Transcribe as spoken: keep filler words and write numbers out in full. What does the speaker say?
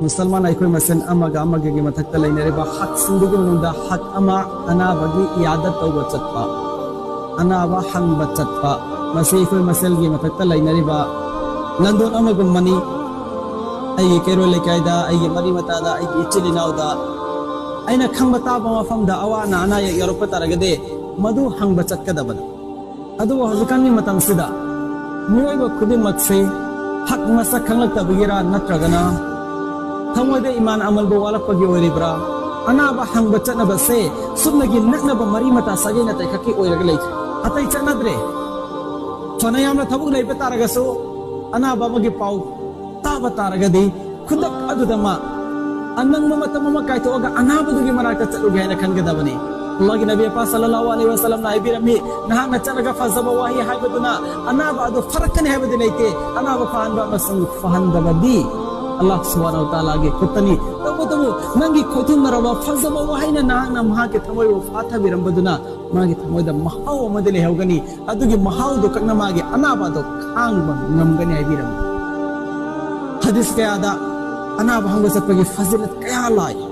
ꯃꯨꯁꯜꯃꯥꯟ ꯑꯩꯈꯣꯏ ꯃꯁꯦꯜ ꯑꯃꯒ ꯑꯃꯒꯒꯤ ꯃꯊꯛꯇ ꯂꯩꯅꯔꯤꯕ ꯍꯛꯁꯤꯡꯗꯨꯒꯤ ꯃꯅꯨꯡꯗ ꯍꯛ ꯑꯃ, ꯑꯅꯥꯕꯒꯤ ꯏꯌꯥꯗꯠ ꯇꯧꯕ ꯆꯠꯄ, ꯑꯅꯥꯕ ꯍꯪꯕ ꯆꯠꯄ, ꯃꯁꯤ ꯑꯩꯈꯣꯏ ꯃꯁꯦꯜꯒꯤ ꯃꯊꯛꯇ ꯂꯩꯅꯔꯤꯕ ꯂꯟꯗꯣꯟ ꯑꯃꯒꯨꯝꯕꯅꯤ꯫ ꯑꯩꯒꯤ ꯀꯩꯔꯣꯜ ꯂꯩꯀꯥꯏꯗ, ꯑꯩꯒꯤ ꯃꯔꯤ ꯃꯇꯥꯗ, ꯑꯩꯒꯤ ꯏꯆꯤꯜ ꯏꯅꯥꯎꯗ, ꯑꯩꯅ ꯈꯪꯕ ꯇꯥꯕ ꯃꯐꯝꯗ ꯑꯋꯥ ꯑꯅꯥ ꯑꯅꯥ ꯑꯌꯦꯛ ꯌꯥꯎꯔꯛꯄ ꯇꯥꯔꯒꯗꯤ, ꯃꯗꯨ ꯍꯪꯕ ꯆꯠꯀꯗꯕꯅꯤ꯫ ꯑꯗꯨꯕꯨ ꯍꯧꯖꯤꯛꯀꯥꯟꯒꯤ ꯃꯇꯝꯁꯤꯗ ꯃꯤꯑꯣꯏꯕ ꯈꯨꯗꯤꯡꯃꯛꯁꯦ ꯍꯛ ꯃꯁꯛ ꯈꯪꯂꯛꯇꯕꯒꯤꯔꯥ, ꯅꯠꯇ꯭ꯔꯒꯅ ꯊꯃꯣꯏꯗ ꯏꯃꯥꯟ ꯑꯃꯜꯕꯨ ꯋꯥꯠꯂꯛꯄꯒꯤ ꯑꯣꯏꯔꯤꯕ꯭ꯔꯥ? ꯑꯅꯥꯕ ꯍꯪꯕ ꯆꯠꯅꯕꯁꯦ ꯁꯨꯞꯅꯒꯤ ꯅꯛꯅꯕ ꯃꯔꯤ ꯃꯇꯥ ꯁꯥꯒꯩ ꯅꯥꯇꯩ ꯈꯛꯀꯤ ꯑꯣꯏꯔꯒ ꯂꯩꯈ꯭ꯔꯦ꯫ ꯑꯇꯩ ꯆꯠꯅꯗ꯭ꯔꯦ꯫ ꯐꯅ ꯌꯥꯝꯅ ꯊꯕꯛ ꯂꯩꯕ ꯇꯥꯔꯒꯁꯨ, ꯑꯅꯥꯕ ꯑꯃꯒꯤ ꯄꯥꯎ ꯇꯥꯕ ꯇꯥꯔꯒꯗꯤ, ꯈꯨꯗꯛ ꯑꯗꯨꯗ ꯃꯥ ꯑꯅꯪꯕ ꯃꯇꯝ ꯑꯃ ꯀꯥꯏꯊꯣꯛꯑꯒ ꯑꯅꯥꯕꯗꯨꯒꯤ ꯃꯅꯥꯛꯇ ꯆꯠꯂꯨꯒꯦ ꯍꯥꯏꯅ ꯈꯟꯒꯗꯕꯅꯤ꯫ ꯑꯜꯂꯥꯍꯒꯤ ꯅꯕꯤ ꯑꯄꯥ ꯁꯜꯂꯜꯂꯥꯍꯨ ꯑꯂꯩꯍꯤ ꯋꯁꯜꯂꯝꯅ ꯍꯥꯏꯕꯤꯔꯝꯃꯤ, ꯅꯍꯥꯛꯅ ꯆꯠꯂꯒ ꯐꯖꯕ ꯋꯥꯍꯩ ꯍꯥꯏꯕꯗꯨꯅ ꯑꯅꯥꯕ ꯑꯗꯨ ꯐꯔꯛꯀꯅꯤ ꯍꯥꯏꯕꯗꯤ ꯂꯩꯇꯦ꯫ ꯑꯅꯥꯕ ꯐꯍꯟꯕ ꯑꯃꯁꯨꯡ ꯐꯍꯟꯗꯕꯗꯤ ꯑꯜꯂꯥꯍ ꯁꯨꯕꯍꯥꯅꯍꯨ ꯋ ꯇꯥꯂꯥꯒꯤ ꯈꯨꯠꯇꯅꯤ꯫ ꯇꯧꯕꯇꯕꯨ ꯅꯪꯒꯤ ꯈꯣꯏꯊꯨꯝꯅꯔꯕ ꯐꯖꯕ ꯋꯥꯍꯩꯅ ꯅꯍꯥꯛꯅ ꯃꯍꯥꯛꯀꯤ ꯊꯃꯣꯏꯕꯨ ꯐꯥꯊꯕꯤꯔꯝꯕꯗꯨꯅ ꯃꯥꯒꯤ ꯊꯃꯣꯏꯗ ꯃꯍꯥꯎ ꯑꯃꯗꯤ ꯂꯩꯍꯧꯒꯅꯤ꯫ ꯑꯗꯨꯒꯤ ꯃꯍꯥꯎꯗꯨ ꯈꯛꯅ ꯃꯥꯒꯤ ꯑꯅꯥꯕ ꯑꯗꯨ ꯈꯥꯡꯕ ꯉꯝꯒꯅꯤ ꯍꯥꯏꯕꯤꯔꯝꯃꯤ꯫ ꯍꯗꯤꯁ ꯀꯌꯥꯗ ꯑꯅꯥꯕ ꯍꯪꯕ ꯆꯠꯄꯒꯤ ꯐꯖꯤꯂꯠ ꯀꯌꯥ ꯂꯥꯛꯏ꯫